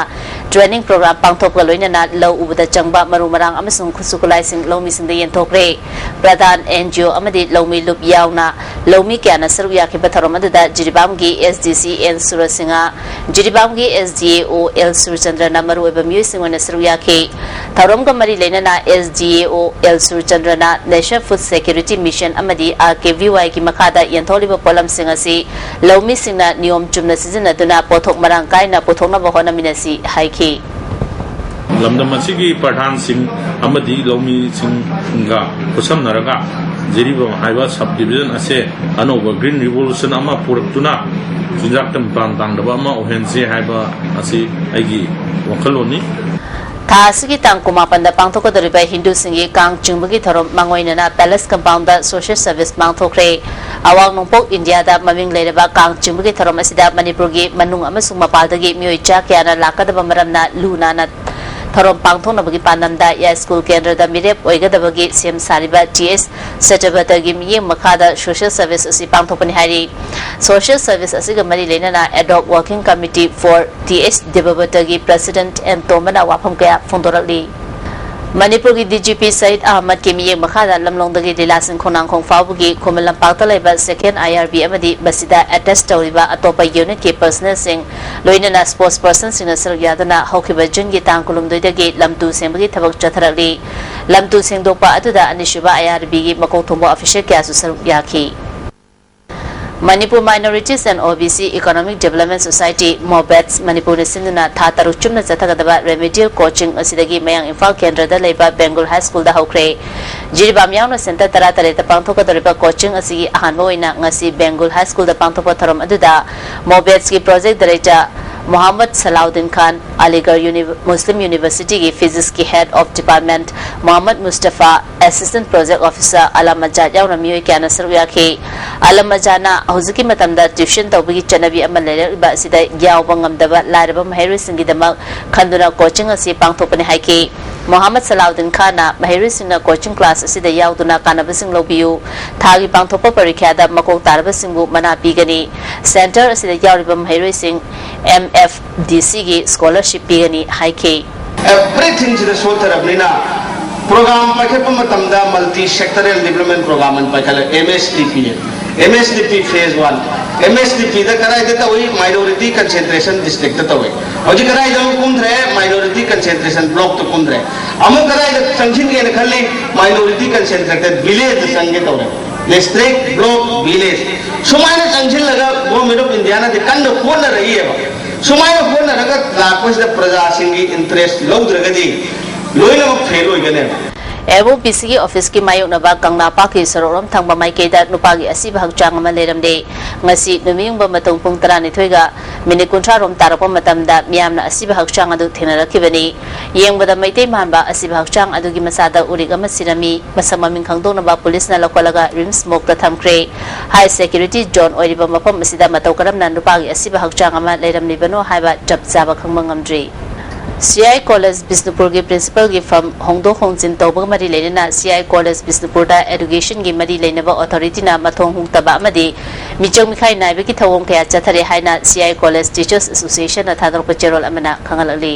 ꯇ꯭ꯔꯦꯅꯤꯡ ꯄ꯭ꯔꯣꯒ꯭ꯔꯥꯝ ꯄꯥꯡꯊꯣꯛꯄꯒ ꯂꯣꯏꯅꯅ ꯂꯧ ꯎꯕꯗ ꯆꯪꯕ ꯃꯔꯨ ꯃꯔꯥꯡ ꯑꯃꯁꯨꯡ ꯈꯨꯠꯁꯨ ꯈꯨꯠꯂꯥꯏꯁꯤꯡ ꯂꯧꯃꯤꯁꯤꯡꯗ ꯌꯦꯟꯊꯣꯛꯈ꯭ꯔꯦ꯫ ꯄ꯭ꯔꯙꯥꯟ, ꯑꯦꯟ ꯖꯤ ꯑꯣ ꯑꯃꯗꯤ ꯂꯧꯃꯤ ꯂꯨꯞ ꯌꯥꯎꯅ ꯂꯧꯃꯤ ꯀꯌꯥꯅ ꯁꯔꯨꯛ ꯌꯥꯈꯤꯕ ꯊꯧꯔꯝ ꯑꯗꯨꯗ ꯖꯤꯔꯤꯕꯥꯝꯒꯤ ꯑꯦꯁ ꯗꯤ ꯁꯤ and ꯁꯨꯔꯖꯁꯤꯡꯍ, ꯖꯤꯔꯤꯕꯥꯝꯒꯤ S D A O L ꯁꯨꯔꯆꯟꯗ꯭ꯔꯅ ꯃꯔꯨꯑꯣꯏꯕ ꯃꯤꯑꯣꯏꯁꯤꯡ ꯑꯣꯏꯅ ꯁꯔꯨꯛ ꯌꯥꯈꯤ꯫ ꯊꯧꯔꯝꯒ ꯃꯔꯤ ꯂꯩꯅꯅ ꯑꯦꯁ ꯗꯤ ꯑꯦ ꯑꯣ ꯑꯦꯜ ꯁꯨꯔꯆꯟꯗ꯭ꯔꯅ ꯅꯦꯁꯅꯦꯜ ꯐꯨꯗ ꯁꯦꯀ꯭ꯌꯨꯔꯤꯇꯤ ꯃꯤꯁꯟ ꯑꯃꯗꯤ ꯑꯥꯔ ꯀꯦ ꯚꯤ ꯋꯥꯏꯒꯤ ꯃꯈꯥꯗ ꯌꯦꯟꯊꯣꯛꯂꯤꯕ ꯄꯣꯠꯂꯝꯁꯤꯡ ꯑꯁꯤ ꯂꯧꯃꯤꯁꯤꯡꯅ ꯅꯤꯌꯣꯝ ꯆꯨꯝꯅ ꯁꯤꯖꯤꯟꯅꯗꯨꯅ ꯄꯣꯠꯊꯣꯛ ꯃꯔꯥꯡ ꯀꯥꯏꯅ ꯄꯨꯊꯣꯛꯅꯕ ꯍꯣꯠꯅꯃꯤꯟꯅꯁꯤ ꯍꯥꯏꯈꯤ꯫ ꯂꯝꯗꯝ ꯑꯁꯤꯒꯤ ꯄ꯭ꯔꯙꯥꯟꯁꯤꯡ ꯑꯃꯗꯤ ꯂꯧꯃꯤꯁꯤꯡꯒ ꯈꯨꯠꯁꯝꯅꯔꯒ ꯖꯤꯔꯤꯕꯥꯝ ꯍꯥꯏꯕ ꯁꯕ ꯗꯤꯕꯤꯖꯟ ꯑꯁꯦ ꯑꯅꯧꯕ ꯒ꯭ꯔꯤꯟ ꯔꯤꯚꯣꯂꯨꯁꯟ ꯑꯃ ꯄꯨꯔꯛꯇꯨꯅ ꯆꯤꯟꯖꯥꯛꯇ ꯃꯤꯄꯥꯟ ꯇꯥꯡꯗꯕ ꯑꯃ ꯑꯣꯏꯍꯟꯁꯤ ꯍꯥꯏꯕ ꯑꯁꯤ ꯑꯩꯒꯤ ꯋꯥꯈꯜꯂꯣꯟꯅꯤ꯫ ꯊꯥ ꯑꯁꯤꯒꯤ ꯇꯥꯡ ꯀꯨꯟꯃꯥꯄꯟꯗ ꯄꯥꯡꯊꯣꯛꯀꯗꯧꯔꯤꯕ ꯍꯤꯟꯗꯨꯁꯤꯡꯒꯤ ꯀꯥꯡ ꯆꯤꯡꯕꯒꯤ ꯊꯧꯔꯝ ꯃꯥꯡꯑꯣꯏꯅꯅ ꯄꯦꯂꯦꯁ ꯀꯝꯄꯥꯎꯟꯗ ꯁꯣꯁꯤꯌꯦꯜ ꯁꯔꯚꯤꯁ ꯄꯥꯡꯊꯣꯛꯈ꯭ꯔꯦ꯫ ꯑꯋꯥꯡ ꯅꯣꯡꯄꯣꯛ ꯏꯟꯗꯤꯌꯥꯗ ꯃꯃꯤꯡ ꯂꯩꯔꯕ ꯀꯥꯡ ꯆꯤꯡꯕꯒꯤ ꯊꯧꯔꯝ ꯑꯁꯤꯗ ꯃꯅꯤꯄꯨꯔꯒꯤ ꯃꯅꯨꯡ ꯑꯃꯁꯨꯡ ꯃꯄꯥꯟꯗꯒꯤ ꯃꯤꯑꯣꯏ ꯆꯥ ꯀꯌꯥꯅ ꯂꯥꯛꯀꯗꯕ ꯃꯔꯝꯅ ꯂꯨ ꯅꯥꯟꯅ ꯊꯧꯔꯝ ꯄꯥꯡꯊꯣꯛꯅꯕꯒꯤ ꯄꯥꯟꯗꯝꯗ ꯌꯥꯏꯁ꯭ꯀꯨꯜ ꯀꯦꯟꯗ꯭ꯔꯗ ꯃꯤꯔꯦꯞ ꯑꯣꯏꯒꯗꯕꯒꯤ ꯁꯦꯝ ꯁꯥꯔꯤꯕ ꯇꯤ ꯑꯦꯁ ꯁꯇ꯭ꯌꯕ꯭ꯔꯇꯒꯤ ꯃꯤꯠꯌꯦꯡ ꯃꯈꯥꯗ ꯁꯣꯁꯤꯌꯦꯜ ꯁꯔꯚꯤꯁ ꯑꯁꯤ ꯄꯥꯡꯊꯣꯛꯄꯅꯤ ꯍꯥꯏꯔꯤ꯫ ꯁꯣꯁꯤꯌꯦꯜ ꯁꯔꯚꯤꯁ ꯑꯁꯤꯒ ꯃꯔꯤ ꯂꯩꯅꯅ ad hoc working committee for T S ꯗꯦꯕꯕ꯭ꯔꯇꯒꯤ ꯄ꯭ꯔꯦꯁꯤꯗꯦꯟꯠ ꯑꯦꯟ ꯇꯣꯝꯕꯅ ꯋꯥꯐꯝ ꯀꯌꯥ ꯐꯣꯡꯗꯣꯔꯛꯂꯤ꯫ ꯃꯅꯤꯄꯨꯔꯒꯤ ꯗꯤ ꯖꯤ ꯄꯤ ꯁꯌꯤꯗ ꯑꯍꯃꯗꯀꯤ ꯃꯤꯠꯌꯦꯡ ꯃꯈꯥꯗ ꯂꯝꯂꯣꯡꯗꯒꯤ ꯂꯤꯂꯥꯁꯤꯡ ꯈꯣꯡꯅꯥꯡꯈꯣꯡ ꯐꯥꯎꯕꯒꯤ ꯈꯨꯃꯟ ꯂꯝꯄꯥꯛꯇ ꯂꯩꯕ ꯁꯦꯀꯦꯟ ꯑꯥꯏ ꯑꯥꯔ ꯕꯤ ꯑꯃꯗꯤ ꯃꯁꯤꯗ ꯑꯦꯇꯦꯆ ꯇꯧꯔꯤꯕ ꯑꯇꯣꯞꯄ ꯌꯨꯅꯤꯠꯀꯤ ꯄꯔꯁꯅꯦꯜꯁꯤꯡ, ꯂꯣꯏꯅꯅ ꯁ꯭ꯄꯣꯔꯠꯁ ꯄꯔꯁꯟꯁꯤꯡꯅ ꯁꯔꯨꯛ ꯌꯥꯗꯨꯅ ꯍꯧꯈꯤꯕ ꯖꯨꯟꯒꯤ ꯇꯥꯡ ꯀꯨꯟꯍꯨꯝꯗꯣꯏꯗꯒꯤ ꯂꯝ ꯇꯨ ꯁꯦꯡꯕꯒꯤ ꯊꯕꯛ ꯆꯠꯊꯔꯛꯂꯤ꯫ ꯂꯝ ꯇꯨ ꯁꯦꯡꯗꯣꯛꯄ ꯑꯗꯨꯗ ꯑꯅꯤꯁꯨꯕ ꯑꯥꯏ ꯑꯥꯔ ꯕꯤꯒꯤ ꯃꯀꯣꯛ ꯊꯣꯡꯕ ꯑꯣꯐꯤꯁꯔ ꯀꯌꯥꯁꯨ ꯁꯔꯨꯛ ꯌꯥꯈꯤ꯫ Manipur Minorities and O B C Economic Development Society, MOBEDS, ꯃꯅꯤꯄꯨꯔꯅ ꯁꯤꯟꯗꯨꯅ ꯊꯥ ꯇꯔꯨꯛ ꯆꯨꯞꯅ ꯆꯠꯊꯒꯗꯕ ꯔꯦꯃꯤꯗꯤꯌꯦꯜ ꯀꯣꯆꯤꯡ ꯑꯁꯤꯗꯒꯤ ꯃꯌꯥꯡ ꯏꯝꯐꯥꯜ ꯀꯦꯟꯗ꯭ꯔꯗ ꯂꯩꯕ ꯕꯦꯡꯒꯨꯜ ꯍꯥꯏ ꯁ꯭ꯀꯨꯜꯗ ꯍꯧꯈ꯭ꯔꯦ꯫ ꯖꯤꯔꯤꯕꯥꯝ ꯌꯥꯎꯅ ꯁꯦꯟꯇꯔ ꯇꯔꯥꯇꯔꯦꯠꯇ ꯄꯥꯡꯊꯣꯛꯀꯗꯧꯔꯤꯕ ꯀꯣꯆꯤꯡ ꯑꯁꯤꯒꯤ ꯑꯍꯥꯟꯕ ꯑꯣꯏꯅ ꯉꯁꯤ ꯕꯦꯡꯒꯨꯜ ꯍꯥꯏ ꯁ꯭ꯀꯨꯜꯗ ꯄꯥꯡꯊꯣꯛꯄ ꯊꯧꯔꯝ ꯑꯗꯨꯗ MOBEDSꯀꯤ ꯄ꯭ꯔꯣꯖꯦꯛ ꯗꯥꯏꯔꯦꯛꯇꯔ ꯃꯣꯍꯥꯝꯃꯗ ꯁꯂꯥꯎꯗꯤꯟ ꯈꯥꯟ, ꯑꯂꯤꯒꯔ ꯌꯨꯅꯤ-, ꯃꯨꯁꯂꯤꯝ ꯌꯨꯅꯤꯚꯔꯁꯤꯇꯤꯒꯤ ꯐꯤꯖꯤꯛꯁꯀꯤ head of department Mohammad Mustafa, assistant project officer Alam Azad ꯌꯥꯎꯅ ꯃꯤꯑꯣꯏ ꯀꯌꯥꯅ ꯁꯔꯨꯛ ꯌꯥꯈꯤ꯫ ꯑꯂꯝ ꯑꯖꯥꯗꯅ ꯍꯧꯖꯤꯛꯀꯤ ꯃꯇꯝꯗ ꯇ꯭ꯌꯨꯁꯟ ꯇꯧꯕꯒꯤ ꯆꯠꯅꯕꯤ ꯑꯃ ꯂꯩꯔꯛꯂꯤꯕ ꯑꯁꯤꯗ ꯌꯥꯎꯕ ꯉꯝꯗꯕ ꯂꯥꯏꯔꯕ ꯃꯍꯩꯔꯣꯏꯁꯤꯡꯒꯤꯗꯃꯛ ꯈꯟꯗꯨꯅ ꯀꯣꯆꯤꯡ ꯑꯁꯤ ꯄꯥꯡꯊꯣꯛꯄꯅꯤ ꯍꯥꯏꯈꯤ꯫ ꯃꯣꯍꯥꯝꯃꯗ ꯁꯂꯥꯎꯗꯤꯟ ꯈꯥꯟꯅ ꯃꯍꯩꯔꯣꯏꯁꯤꯡꯅ ꯀꯣꯆꯤꯡ ꯀ꯭ꯂꯥꯁ ꯑꯁꯤꯗ ꯌꯥꯎꯗꯨꯅ ꯀꯥꯟꯅꯕꯁꯤꯡ ꯂꯧꯕꯤꯌꯨ꯫ ꯊꯥꯒꯤ ꯄꯥꯡꯊꯣꯛꯄ ꯄꯔꯤꯈ꯭ꯌꯥꯗ ꯃꯀꯣꯛ ꯇꯥꯔꯕꯁꯤꯡꯕꯨ ꯃꯅꯥ ꯄꯤꯒꯅꯤ꯫ ꯁꯦꯟꯇꯔ ꯑꯁꯤꯗ ꯌꯥꯎꯔꯤꯕ ꯃꯍꯩꯔꯣꯏꯁꯤꯡ ꯑꯦꯝ ꯑꯦꯐ ꯗꯤ ꯁꯤꯒꯤ ꯁ꯭ꯀꯣꯂꯔꯁꯤꯞ ꯄꯤꯒꯅꯤ ꯍꯥꯏꯈꯤ꯫ ꯑꯦꯚ꯭ꯔꯤꯊꯤꯡꯁꯤꯗ ꯁꯣꯠꯊꯔꯕꯅꯤꯅ ꯄ꯭ꯔꯣꯒ꯭ꯔꯥꯝ ꯄꯥꯏꯈꯠꯄ ꯃꯇꯝꯗ ꯃꯜꯇꯤ ꯁꯦꯛꯇꯔꯦꯜ ꯗꯤꯕ꯭ꯂꯞꯃꯦꯟ ꯄ꯭ꯔꯣꯒ꯭ꯔꯥꯝ ꯑꯃ ꯄꯥꯏꯈꯠꯂꯦ, M S D P. M S D P phase one. M S D ꯄꯤꯗ ꯀꯗꯥꯏꯗ ꯇꯧꯏ? ꯃꯥꯏꯅꯣꯔꯤꯇꯤ ꯀꯟꯁꯦꯟꯇ꯭ꯔꯦꯁꯟ ꯗꯤꯁꯇ꯭ꯔꯤꯛꯇ ꯇꯧꯏ꯫ ꯍꯧꯖꯤꯛ ꯀꯗꯥꯏꯗ ꯑꯃꯨꯛ ꯀꯨꯝꯗ꯭ꯔꯦ? Minority concentration ꯕ꯭ꯂꯣꯛꯇ ꯀꯨꯝꯗ꯭ꯔꯦ꯫ ꯑꯃꯨꯛ ꯀꯗꯥꯏꯗ ꯆꯪꯁꯤꯟꯒꯦꯅ ꯈꯜꯂꯤ? ꯃꯥꯏꯅꯣꯔꯤꯇꯤ ꯀꯟꯁꯦꯟꯇ꯭ꯔꯦꯇꯦꯗ ꯚꯤꯂꯦꯖꯇ ꯆꯪꯒꯦ ꯇꯧꯔꯦ꯫ District, block, village. ꯁꯨꯃꯥꯏꯅ ꯆꯪꯁꯤꯜꯂꯒ ꯒꯣꯔꯃꯦꯟ ꯑꯣꯐ ꯏꯟꯗꯤꯌꯥꯅꯗꯤ ꯀꯟꯅ ꯍꯣꯠꯅꯔꯛꯏꯑꯕ꯫ ꯁꯨꯃꯥꯏꯅ ꯍꯣꯠꯅꯔꯒ ꯂꯥꯛꯄꯁꯤꯗ ꯄ꯭ꯔꯖꯥꯁꯤꯡꯒꯤ ꯏꯟꯇꯔꯦꯁ ꯂꯧꯗ꯭ꯔꯒꯗꯤ ꯂꯣꯏꯅꯃꯛ ꯐꯦꯜ ꯑꯣꯏꯒꯅꯦꯕ꯫ ꯑꯦꯝ ꯑꯣ ꯕꯤ ꯁꯤꯒꯤ ꯑꯣꯐꯤꯁꯀꯤ ꯃꯥꯌꯣꯛꯅꯕ ꯀꯪꯂꯥ ꯄꯥꯠꯀꯤ ꯁꯣꯔꯣꯛꯂꯣꯝ ꯊꯪꯕ ꯃꯥꯏꯀꯩꯗ ꯅꯨꯄꯥꯒꯤ ꯑꯁꯤꯕ ꯍꯛꯆꯥꯡ ꯑꯃ ꯂꯩꯔꯝꯂꯦ꯫ ꯉꯁꯤ ꯅꯨꯃꯤꯠꯌꯨꯡꯕ ꯃꯇꯨꯡ ꯄꯨꯡ ꯇꯔꯥꯅꯤꯊꯣꯏꯒ ꯃꯤꯅꯤꯠ ꯀꯨꯟꯊ꯭ꯔꯥ ꯔꯣꯝ ꯇꯥꯔꯛꯄ ꯃꯇꯝꯗ ꯃꯤꯌꯥꯝꯅ ꯑꯁꯤꯕ ꯍꯛꯆꯥꯡ ꯑꯗꯨ ꯊꯦꯡꯅꯔꯛꯈꯤꯕꯅꯤ꯫ ꯌꯦꯡꯕꯗ ꯃꯩꯇꯩ ꯃꯥꯟꯕ ꯑꯁꯤꯕ ꯍꯛꯆꯥꯡ ꯑꯗꯨꯒꯤ ꯃꯆꯥꯗ ꯎꯔꯤꯛ ꯑꯃ ꯁꯤꯔꯝꯃꯤ꯫ ꯃꯁꯛ ꯃꯃꯤꯡ ꯈꯪꯗꯣꯛꯅꯕ ꯄꯨꯂꯤꯁꯅ ꯂꯧꯈꯠꯂꯒ ꯔꯤꯝꯁ ꯃꯣꯔꯒꯇ ꯊꯝꯈ꯭ꯔꯦ꯫ ꯍꯥꯏ ꯁꯦꯀ꯭ꯌꯨꯔꯤꯇꯤ ꯖꯣꯟ ꯑꯣꯏꯔꯤꯕ ꯃꯐꯝ ꯑꯁꯤꯗ ꯃꯇꯧ ꯀꯔꯝꯅ ꯅꯨꯄꯥꯒꯤ ꯑꯁꯤꯕ ꯍꯛꯆꯥꯡ ꯑꯃ ꯂꯩꯔꯝꯂꯤꯕꯅꯣ ꯍꯥꯏꯕ ꯆꯞ ꯆꯥꯕ ꯈꯪꯕ ꯉꯝꯗ꯭ꯔꯤ꯫ ꯁꯤ ꯑꯥꯏ ꯀꯣꯂꯦꯖ ꯕꯤꯁꯅꯨꯄꯨꯔꯒꯤ ꯄ꯭ꯔꯤꯟꯁꯤꯄꯜꯒꯤ ꯐꯝ ꯍꯣꯡꯗꯣꯛ ꯍꯣꯡꯖꯤꯟ ꯇꯧꯕꯒ ꯃꯔꯤ ꯂꯩꯅꯅ ꯁꯤ ꯑꯥꯏ ꯀꯣꯂꯦꯖ ꯕꯤꯁꯅꯨꯄꯨꯔꯗ ꯑꯦꯗꯨꯀꯦꯁꯟꯒꯤ ꯃꯔꯤ ꯂꯩꯅꯕ ꯑꯣꯊꯣꯔꯤꯇꯤꯅ ꯃꯊꯣꯡ ꯍꯨꯛꯇꯕ ꯑꯃꯗꯤ ꯃꯤꯆꯪ ꯃꯤꯈꯥꯏ ꯅꯥꯏꯕꯒꯤ ꯊꯧꯑꯣꯡ ꯀꯌꯥ ꯆꯠꯊꯔꯦ ꯍꯥꯏꯅ ꯁꯤ ꯑꯥꯏ ꯀꯣꯂꯦꯖ ꯇꯤꯆꯔꯁ ꯑꯦꯁꯣꯁꯤꯌꯦꯁꯟꯅ ꯊꯥꯗꯣꯔꯛꯄ ꯆꯦꯔꯣꯜ ꯑꯃꯅ ꯈꯪꯍꯜꯂꯛꯂꯤ꯫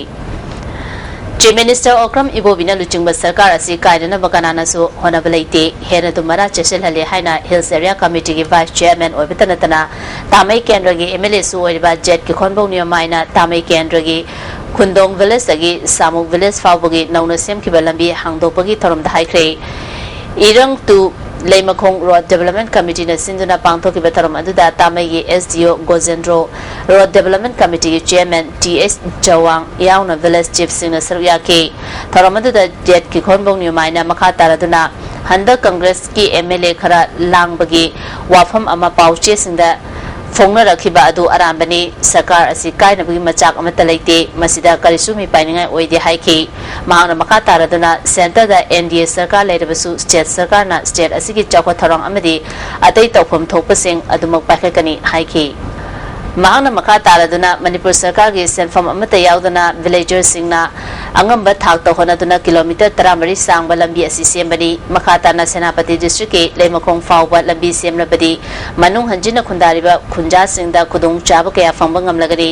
Chief Minister Okram Ibobiꯅ ꯂꯨꯆꯤꯡꯕ ꯁꯔꯀꯥꯔ ꯑꯁꯤ ꯀꯥꯏꯅꯅꯕ ꯀꯅꯥꯅꯁꯨ ꯍꯣꯠꯅꯕ ꯂꯩꯇꯦ꯫ ꯍꯦꯟꯅ ꯑꯗꯨꯝ ꯃꯔꯥ ꯆꯦꯠꯁꯤꯜꯍꯜꯂꯦ ꯍꯥꯏꯅ Hills Area Committeeꯒꯤ Vice Chairman ꯑꯣꯏꯕꯇ ꯅꯠꯇꯅ ꯇꯥꯃꯩ ꯀꯦꯟꯗ꯭ꯔꯒꯤ MLAꯁꯨ ꯑꯣꯏꯔꯤꯕ ꯖꯦꯠ ꯀꯤꯈꯣꯟꯕꯧ ꯅꯤꯌꯣꯃꯥꯏꯅ ꯇꯥꯃꯩ ꯀꯦꯟꯗ꯭ꯔꯒꯤ ꯈꯨꯟꯗꯣꯡ villageꯗꯒꯤ ꯁꯥꯃꯨꯛ village ꯐꯥꯎꯕꯒꯤ ꯅꯧꯅ ꯁꯦꯝꯈꯤꯕ ꯂꯝꯕꯤ ꯍꯥꯡꯗꯣꯛꯄꯒꯤ ꯊꯧꯔꯝꯗ ꯍꯥꯏꯈ꯭ꯔꯦ꯫ ꯏꯔꯪ ꯇꯨ ꯂꯩꯃꯈꯣꯡ Road Development Committeeꯅ ꯁꯤꯟꯗꯨꯅ ꯄꯥꯡꯊꯣꯛꯈꯤꯕ ꯊꯧꯔꯝ ꯑꯗꯨꯗ ꯇꯥꯃꯩꯒꯤ SDO ꯒꯣꯖꯦꯟꯗ꯭ꯔꯣ, Road Development Committeeꯒꯤ Chairman T H ꯖꯋꯥꯡ ꯌꯥꯎꯅ village chiefꯁꯤꯡꯅ ꯁꯔꯨꯛ ꯌꯥꯈꯤ꯫ ꯊꯧꯔꯝ ꯑꯗꯨꯗ ꯖꯦꯠ ꯀꯤꯈꯣꯟꯕꯧ ꯅꯤꯌꯣꯃꯥꯏꯅ ꯃꯈꯥ ꯇꯥꯔꯗꯨꯅ ꯍꯟꯗꯛ Congressꯀꯤ MLA ꯈꯔ ꯂꯥꯡꯕꯒꯤ ꯋꯥꯐꯝ ꯑꯃ ꯄꯥꯎꯆꯦꯁꯤꯡꯗ ꯐꯣꯡꯅꯔꯛꯈꯤꯕ ꯑꯗꯨ ꯑꯔꯥꯟꯕꯅꯤ꯫ ꯁꯔꯀꯥꯔ ꯑꯁꯤ ꯀꯥꯏꯅꯕꯒꯤ ꯃꯆꯥꯛ ꯑꯃꯠꯇ ꯂꯩꯇꯦ꯫ ꯃꯁꯤꯗ ꯀꯔꯤꯁꯨ ꯃꯤꯄꯥꯏꯅꯤꯡꯉꯥꯏ ꯑꯣꯏꯗꯦ ꯍꯥꯏꯈꯤ꯫ ꯃꯍꯥꯛꯅ ꯃꯈꯥ ꯇꯥꯔꯗꯨꯅ centreꯗ NDA ꯁꯔꯀꯥꯔ ꯂꯩꯔꯕꯁꯨ state ꯁꯔꯀꯥꯔꯅ state ꯑꯁꯤꯒꯤ ꯆꯥꯎꯈꯠ ꯊꯧꯔꯥꯡ ꯑꯃꯗꯤ ꯑꯇꯩ ꯇꯧꯐꯝ ꯊꯣꯛꯄꯁꯤꯡ ꯑꯗꯨꯃꯛ ꯄꯥꯏꯈꯠꯀꯅꯤ ꯍꯥꯏꯈꯤ꯫ ꯃꯍꯥꯛꯅ ꯃꯈꯥ ꯇꯥꯔꯗꯨꯅ ꯃꯅꯤꯄꯨꯔ ꯁꯔꯀꯥꯔꯒꯤ ꯁꯦꯟꯐꯝ ꯑꯃꯠꯇ ꯌꯥꯎꯗꯅ villagersꯁꯤꯡꯅ ꯑꯉꯝꯕ ꯊꯥꯛꯇ ꯍꯣꯠꯅꯗꯨꯅ kilometre ꯇꯔꯥꯃꯔꯤ ꯁꯥꯡꯕ ꯂꯝꯕꯤ ꯑꯁꯤ ꯁꯦꯝꯕꯅꯤ꯫ ꯃꯈꯥ ꯇꯥꯅ ꯁꯦꯅꯥꯄꯇꯤ districtꯀꯤ ꯂꯩꯃꯈꯣꯡ ꯐꯥꯎꯕ ꯂꯝꯕꯤ ꯁꯦꯝꯂꯕꯗꯤ ꯃꯅꯨꯡ ꯍꯟꯖꯤꯟꯅ ꯈꯨꯟꯗꯥꯔꯤꯕ ꯈꯨꯟꯖꯥꯁꯤꯡꯗ ꯈꯨꯗꯣꯡꯆꯥꯕ ꯀꯌꯥ ꯐꯪꯕ ꯉꯝꯂꯒꯅꯤ꯫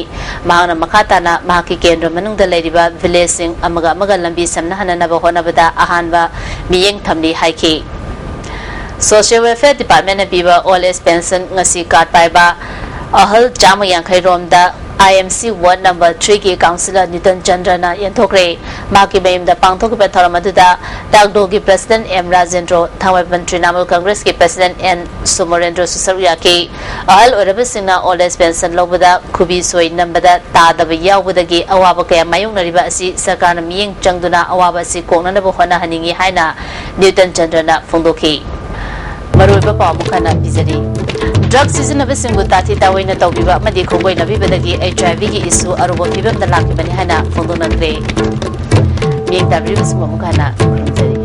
ꯃꯍꯥꯛꯅ ꯃꯈꯥ ꯇꯥꯅ ꯃꯍꯥꯛꯀꯤ ꯀꯦꯟꯗ꯭ꯔ ꯃꯅꯨꯡꯗ ꯂꯩꯔꯤꯕ villageꯁꯤꯡ ꯑꯃꯒ ꯑꯃꯒ ꯂꯝꯕꯤ ꯁꯝꯅꯍꯟꯅꯅꯕ ꯍꯣꯠꯅꯕꯗ ꯑꯍꯥꯟꯕ ꯃꯤꯠꯌꯦꯡ ꯊꯝꯂꯤ ꯍꯥꯏꯈꯤ꯫ Social Welfare Departmentꯅ ꯄꯤꯕ Old Age Pension ꯉꯁꯤ card ꯄꯥꯏꯕ ꯑꯍꯜ ꯆꯥꯝꯃ ꯌꯥꯡꯈꯩ ꯔꯣꯝꯗ IMC Ward number threeꯒꯤ councillor ꯅ꯭ꯌꯨꯇꯟ ꯆꯟꯗ꯭ꯔꯅ ꯌꯦꯟꯊꯣꯛꯈ꯭ꯔꯦ꯫ ꯃꯍꯥꯛꯀꯤ ꯃꯌꯨꯝꯗ ꯄꯥꯡꯊꯣꯛꯈꯤꯕ ꯊꯧꯔꯝ ꯑꯗꯨꯗ ꯇꯥꯛꯗꯣꯒꯤ President M ꯔꯥꯖꯦꯟꯗ꯭ꯔꯣ, ꯊꯥꯡꯃꯩꯕꯟ ꯇ꯭ꯔꯤꯅꯥꯃꯨꯜ Congressꯀꯤ President N ꯁꯨꯃꯣꯔꯦꯟꯗ꯭ꯔꯣꯁꯨ ꯁꯔꯨꯛ ꯌꯥꯈꯤ꯫ ꯑꯍꯜ ꯑꯣꯏꯔꯕꯁꯤꯡꯅ Old Age Pension ꯂꯧꯕꯗ ꯈꯨꯕꯤ ꯁꯣꯏ ꯅꯝꯕꯗ ꯇꯥꯗꯕ ꯌꯥꯎꯕꯗꯒꯤ ꯑꯋꯥꯕ ꯀꯌꯥ ꯃꯥꯌꯣꯛꯅꯔꯤꯕ ꯑꯁꯤ ꯁꯔꯀꯥꯔꯅ ꯃꯤꯠꯌꯦꯡ ꯆꯪꯗꯨꯅ ꯑꯋꯥꯕ ꯑꯁꯤ ꯀꯣꯛꯅꯅꯕ ꯍꯣꯠꯅꯍꯟꯅꯤꯡꯏ ꯍꯥꯏꯅ ꯅ꯭ꯌꯨꯇꯟ ꯆꯟꯗ꯭ꯔꯅ ꯐꯣꯡꯗꯣꯛꯈꯤ꯫ ꯃꯔꯨꯑꯣꯏꯕ ꯄꯥꯎ ꯑꯃꯨꯛ ꯍꯟꯅ ꯄꯤꯖꯔꯤ꯫ Drug ꯁꯤꯖꯤꯟꯅꯕꯁꯤꯡꯕꯨ ꯇꯥꯊꯤ ꯇꯥꯑꯣꯏꯅ ꯇꯧꯕꯤꯕ ꯑꯃꯗꯤ ꯈꯣꯡꯒꯣꯏꯅꯕꯤꯕꯗꯒꯤ HIV ꯒꯤ issue ꯑꯔꯨꯕ ꯐꯤꯕꯝꯗ ꯂꯥꯛꯈꯤꯕꯅꯤ ꯍꯥꯏꯅ ꯐꯣꯡꯗꯣꯛꯅꯈ꯭ꯔꯦ꯫ ꯃꯤꯠꯌꯦꯡ ꯇꯥꯕꯤꯔꯤꯕꯁꯤꯡꯕꯨ ꯑꯃꯨꯛ ꯍꯟꯅ ꯈꯨꯔꯨꯝꯖꯔꯤ꯫